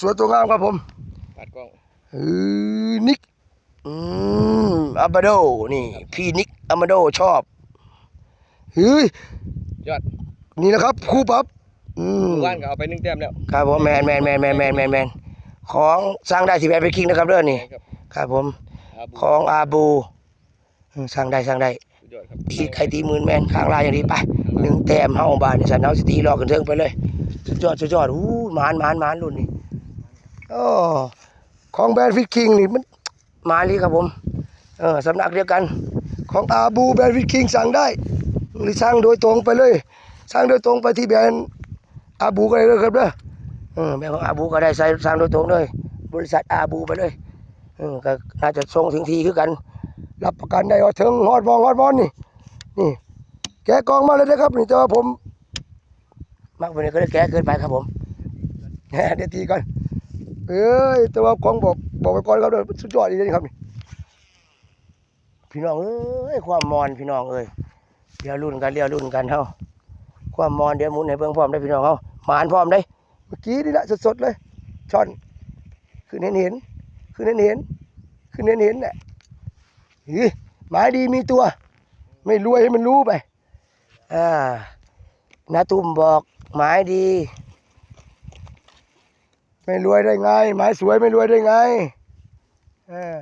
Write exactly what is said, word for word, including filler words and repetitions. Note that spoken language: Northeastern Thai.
สวยตัวงามครับผม ปัดกล้อง เออนิก อืมอามาโด นี่ พี่นิกอามาโดชอบเฮ้ย ยอด นี่นะครับ คู่ปรับ อืม หมู่บ้านก็เอาไปหนึ่งแต้มแล้ว ครับผมแมนแมนแมนแมนแมนแมนแมนของสร้างได้ที่แบรนด์ไปคิงนะครับเด้อนี่ ครับ ครับผม อาบู ของอาบูอืมสร้างได้สร้างได้ สุดยอดครับ ตีไข่ตีหมื่นแมนข้างล่างอย่างนี้ไปหนึ่งแต้มเฮาบาทนี่สันเฮาสิตีรอกันเทิงไปเลย สุดยอดสุดยอดอู้หมานหมานหมานรุ่นนี้โอ้ของแบรนด์ฟิตคิงนี่มันหมานเลยครับผม เออสำนักเดียวกัน ของอาบูแบรนด์ฟิตคิงสั่งได้ หรือสั่งโดยตรงไปเลย สั่งโดยตรงไปที่แบรนด์อาบูก็ได้เลยครับเด้อเออแบรนด์ของอาบูก็ได้สั่งสั่งโดยตรงเลย บริษัทอาบูไปเลยเออก็น่าจะส่งถึงที่คือกัน รับประกันได้ว่าถึงฮอดมองฮอดบอลนี่ นี่ แกะกล่องมาเลยนะครับนี่แต่ว่าผม มักเป็นก็เลยแกะเกินไปครับผม เดี๋ยวตีก่อนเอ้ยแต่ว่าของบอกบอกไปก่อนครับเด้อสุดยอดอีกเลยครับนี่พี่น้องเอ้ยความมอนพี่น้องเอ้ยเดี๋ยวรุ่นกันเดี๋ยวรุ่นกันเฮาความมอนเดี๋ยวหมุนให้เบิ่งพร้อมได้อพี่น้องเฮาหมานพร้อมได้อเมื่อกี้นี่แหละสดๆเลยช่อนขึ้นเห็นเห็นขึ้นเห็นเห็นขึ้นเห็นเห็นแหละเฮ้ยหมายดีมีตัว ไม่รวยให้มันรู้ไป อ่าน้าตุ้มบอกหมายดี ไม่รวยได้ไง หมายสวยไม่รวยได้ไงเออ